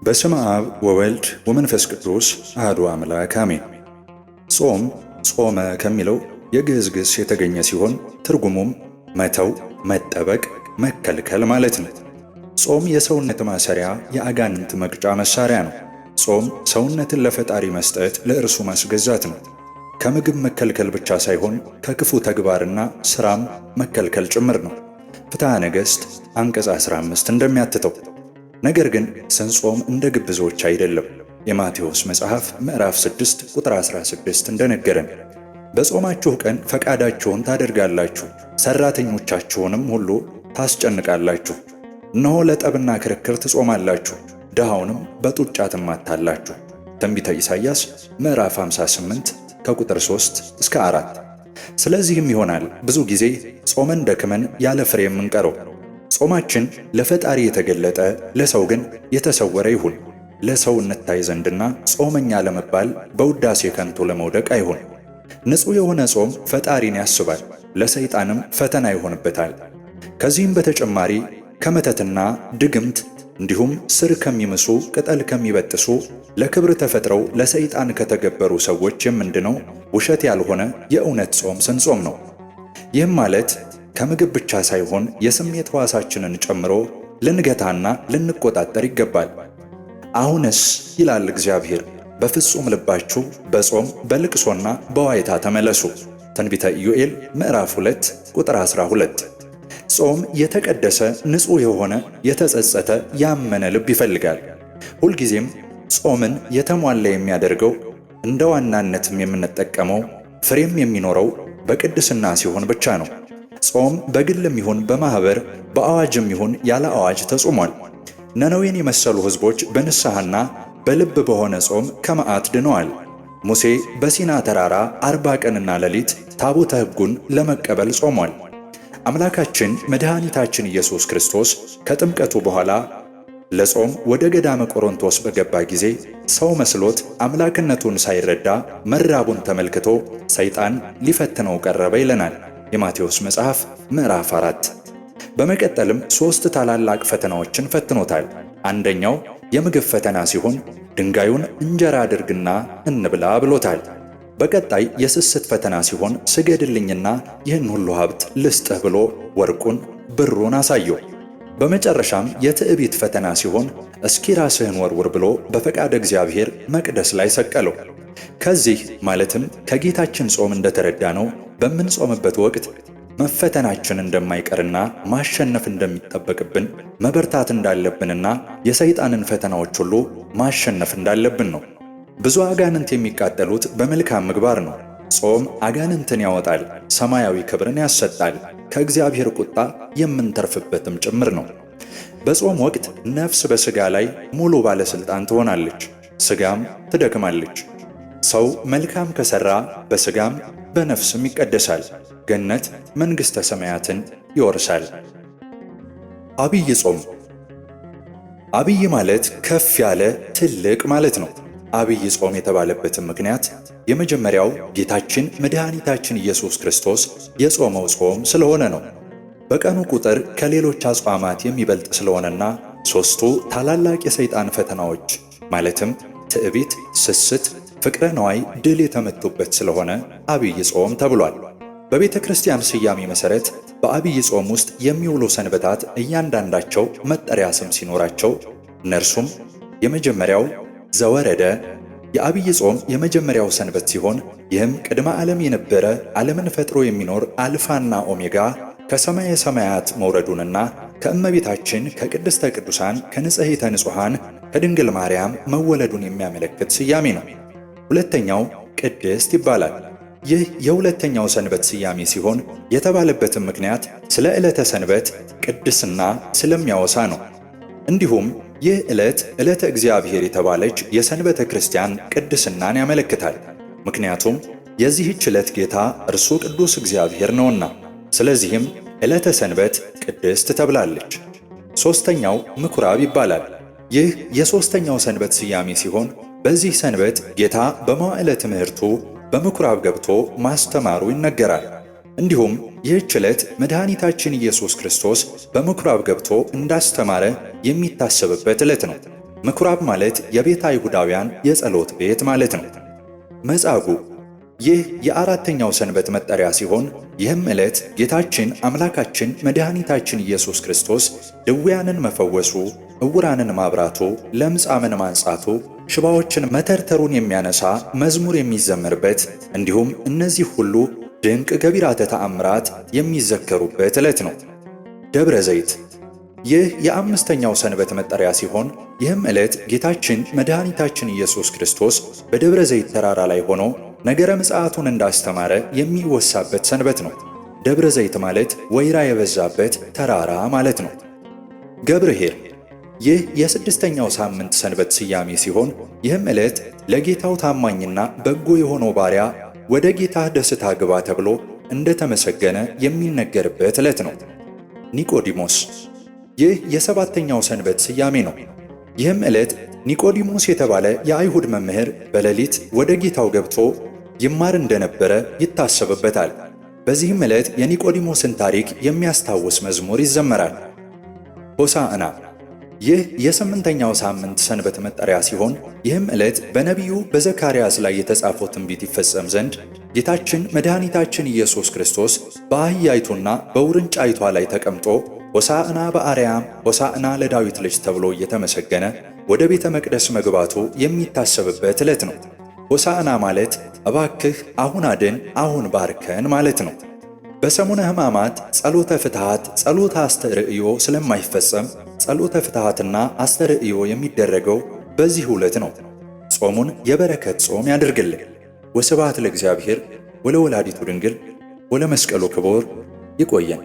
በስመ አብ ወወልድ ወመንፈስ ቅዱስ አሐዱ አምላክ አሜን። ጾም ጾመ ከሚለው የግዕዝ ግስ የተገኘ ሲሆን ትርጉሙም መተው፣ መጠበቅ፣ መከልከል ማለት ነው። ጾም የሰውነት ማሰሪያ፣ የአጋንንት መቅጫ መሳሪያ ነው። ጾም ሰውነትን ለፈጣሪ መስጠት፣ ለእርሱ ማስገዛት ነው። ከምግብ መከልከል ብቻ ሳይሆን ከክፉ ተግባርና ስራም መከልከል ጭምር ነው። ፍትሐ ነገሥት አንቀጽ 15 እንደሚያትተው። ነገር ግን ስንጾም እንደ ግብዞች አይደለም። የማቴዎስ መጽሐፍ ምዕራፍ 6 ቁጥር 16 እንደነገረን በጾማችሁ ቀን ፈቃዳችሁን ታደርጋላችሁ፣ ሰራተኞቻችሁንም ሁሉ ታስጨንቃላችሁ። እነሆ ለጠብና ክርክር ትጾማላችሁ፣ ድሃውንም በጡጫ ትማታላችሁ። ትንቢተ ኢሳይያስ ምዕራፍ 58 ከቁጥር 3 እስከ 4። ስለዚህም ይሆናል ብዙ ጊዜ ጾመን ደክመን ያለ ፍሬ የምንቀረው። ጾማችን ለፈጣሪ የተገለጠ ለሰው ግን የተሰወረ ይሁን። ለሰው እንታይ ዘንድና ጾመኛ ለመባል በውዳሴ ከንቱ ለመውደቅ አይሁን። ንጹሕ የሆነ ጾም ፈጣሪን ያስባል፣ ለሰይጣንም ፈተና ይሆንበታል። ከዚህም በተጨማሪ ከመተትና ድግምት እንዲሁም ስር ከሚምሱ ቅጠል ከሚበጥሱ ለክብር ተፈጥረው ለሰይጣን ከተገበሩ ሰዎች የምንድነው ውሸት ያልሆነ የእውነት ጾም ስንጾም ነው። ይህም ማለት ከምግብ ብቻ ሳይሆን የስሜት ሕዋሳችንን ጨምሮ ልንገታና ልንቆጣጠር ይገባል። አሁንስ ይላል እግዚአብሔር፣ በፍጹም ልባችሁ በጾም በልቅሶና በዋይታ ተመለሱ። ትንቢተ ኢዩኤል ምዕራፍ 2 ቁጥር 12። ጾም የተቀደሰ ንጹሕ የሆነ የተጸጸተ ያመነ ልብ ይፈልጋል። ሁልጊዜም ጾምን የተሟላ የሚያደርገው እንደ ዋናነትም የምንጠቀመው ፍሬም የሚኖረው በቅድስና ሲሆን ብቻ ነው። ጾም በግልም ይሁን በማኅበር በአዋጅም ይሁን ያለ አዋጅ ተጾሟል። ነነዌን የመሰሉ ሕዝቦች በንስሐና በልብ በሆነ ጾም ከመዓት ድነዋል። ሙሴ በሲና ተራራ 40 ቀንና ሌሊት ታቦተ ሕጉን ለመቀበል ጾሟል። አምላካችን መድኃኒታችን ኢየሱስ ክርስቶስ ከጥምቀቱ በኋላ ለጾም ወደ ገዳመ ቆሮንቶስ በገባ ጊዜ ሰው መስሎት አምላክነቱን ሳይረዳ መራቡን ተመልክቶ ሰይጣን ሊፈትነው ቀረበ ይለናል የማቴዎስ መጽሐፍ ምዕራፍ 4። በመቀጠልም ሦስት ታላላቅ ፈተናዎችን ፈትኖታል። አንደኛው የምግብ ፈተና ሲሆን ድንጋዩን እንጀራ አድርግና እንብላ ብሎታል። በቀጣይ የስስት ፈተና ሲሆን ስገድልኝና ይህን ሁሉ ሀብት ልስጥህ ብሎ ወርቁን ብሩን አሳየው። በመጨረሻም የትዕቢት ፈተና ሲሆን እስኪ ራስህን ወርውር ብሎ በፈቃደ እግዚአብሔር መቅደስ ላይ ሰቀለው። ከዚህ ማለትም ከጌታችን ጾም እንደተረዳነው በምንጾምበት ወቅት መፈተናችን እንደማይቀርና ማሸነፍ እንደሚጠበቅብን መበርታት እንዳለብንና የሰይጣንን ፈተናዎች ሁሉ ማሸነፍ እንዳለብን ነው። ብዙ አጋንንት የሚቃጠሉት በመልካም ምግባር ነው። ጾም አጋንንትን ያወጣል፣ ሰማያዊ ክብርን ያሰጣል፣ ከእግዚአብሔር ቁጣ የምንተርፍበትም ጭምር ነው። በጾም ወቅት ነፍስ በሥጋ ላይ ሙሉ ባለሥልጣን ትሆናለች፣ ሥጋም ትደክማለች። ሰው መልካም ከሠራ በሥጋም በነፍስም ይቀደሳል፣ ገነት መንግሥተ ሰማያትን ይወርሳል። አብይ ጾም። አብይ ማለት ከፍ ያለ ትልቅ ማለት ነው። አብይ ጾም የተባለበትም ምክንያት የመጀመሪያው ጌታችን መድኃኒታችን ኢየሱስ ክርስቶስ የጾመው ጾም ስለሆነ ነው። በቀኑ ቁጥር ከሌሎች አጽዋማት የሚበልጥ ስለሆነና ሦስቱ ታላላቅ የሰይጣን ፈተናዎች ማለትም ትዕቢት፣ ስስት፣ ፍቅረ ነዋይ ድል የተመቱበት ስለሆነ አብይ ጾም ተብሏል። በቤተ ክርስቲያን ስያሜ መሠረት በአብይ ጾም ውስጥ የሚውሉ ሰንበታት እያንዳንዳቸው መጠሪያ ስም ሲኖራቸው እነርሱም የመጀመሪያው ዘወረደ የአብይ ጾም የመጀመሪያው ሰንበት ሲሆን ይህም ቅድመ ዓለም የነበረ ዓለምን ፈጥሮ የሚኖር አልፋና ኦሜጋ ከሰማየ ሰማያት መውረዱንና ከእመቤታችን ከቅድስተ ቅዱሳን ከንጽሕተ ንጹሐን ከድንግል ማርያም መወለዱን የሚያመለክት ስያሜ ነው። ሁለተኛው ቅድስት ይባላል። ይህ የሁለተኛው ሰንበት ስያሜ ሲሆን የተባለበትም ምክንያት ስለ ዕለተ ሰንበት ቅድስና ስለሚያወሳ ነው። እንዲሁም ይህ ዕለት ዕለተ እግዚአብሔር የተባለች የሰንበተ ክርስቲያን ቅድስናን ያመለክታል። ምክንያቱም የዚህች ዕለት ጌታ እርሱ ቅዱስ እግዚአብሔር ነውና። ስለዚህም ዕለተ ሰንበት ቅድስት ተብላለች። ሦስተኛው ምኩራብ ይባላል። ይህ የሦስተኛው ሰንበት ስያሜ ሲሆን በዚህ ሰንበት ጌታ በመዋዕለ ትምህርቱ በምኩራብ ገብቶ ማስተማሩ ይነገራል። እንዲሁም ይህች ዕለት መድኃኒታችን ኢየሱስ ክርስቶስ በምኩራብ ገብቶ እንዳስተማረ የሚታሰብበት ዕለት ነው። ምኵራብ ማለት የቤተ አይሁዳውያን የጸሎት ቤት ማለት ነው። መጻጉዕ ይህ የአራተኛው ሰንበት መጠሪያ ሲሆን ይህም ዕለት ጌታችን አምላካችን መድኃኒታችን ኢየሱስ ክርስቶስ ድውያንን መፈወሱ፣ ዕውራንን ማብራቱ፣ ለምጻምን ማንጻቱ፣ ሽባዎችን መተርተሩን የሚያነሳ መዝሙር የሚዘመርበት እንዲሁም እነዚህ ሁሉ ድንቅ ገቢራተ ተአምራት የሚዘከሩበት ዕለት ነው። ደብረ ዘይት ይህ የአምስተኛው ሰንበት መጠሪያ ሲሆን ይህም ዕለት ጌታችን መድኃኒታችን ኢየሱስ ክርስቶስ በደብረ ዘይት ተራራ ላይ ሆኖ ነገረ ምጽአቱን እንዳስተማረ የሚወሳበት ሰንበት ነው። ደብረ ዘይት ማለት ወይራ የበዛበት ተራራ ማለት ነው። ገብርኄር ይህ የስድስተኛው ሳምንት ሰንበት ስያሜ ሲሆን ይህም ዕለት ለጌታው ታማኝና በጎ የሆነው ባሪያ ወደ ጌታ ደስታ ግባ ተብሎ እንደተመሰገነ የሚነገርበት ዕለት ነው። ኒቆዲሞስ ይህ የሰባተኛው ሰንበት ስያሜ ነው። ይህም ዕለት ኒቆዲሞስ የተባለ የአይሁድ መምህር በሌሊት ወደ ጌታው ገብቶ ይማር እንደነበረ ይታሰብበታል። በዚህም ዕለት የኒቆዲሞስን ታሪክ የሚያስታውስ መዝሙር ይዘመራል። ሆሳዕና ይህ የስምንተኛው ሳምንት ሰንበት መጠሪያ ሲሆን ይህም ዕለት በነቢዩ በዘካርያስ ላይ የተጻፈው ትንቢት ይፈጸም ዘንድ ጌታችን መድኃኒታችን ኢየሱስ ክርስቶስ በአህያይቱና በውርንጫይቷ ላይ ተቀምጦ ሆሳዕና በአርያም ሆሳዕና ለዳዊት ልጅ ተብሎ እየተመሰገነ ወደ ቤተ መቅደስ መግባቱ የሚታሰብበት ዕለት ነው። ሆሳዕና ማለት እባክህ አሁን አድን፣ አሁን ባርከን ማለት ነው። በሰሙነ ሕማማት ጸሎተ ፍትሐት፣ ጸሎተ አስተርእዮ ስለማይፈጸም ጸሎተ ፍትሐትና አስተርእዮ የሚደረገው በዚህ ዕለት ነው። ጾሙን የበረከት ጾም ያድርግልን። ወስብሐት ለእግዚአብሔር ወለወላዲቱ ድንግል ወለመስቀሉ ክቡር። ይቆየን።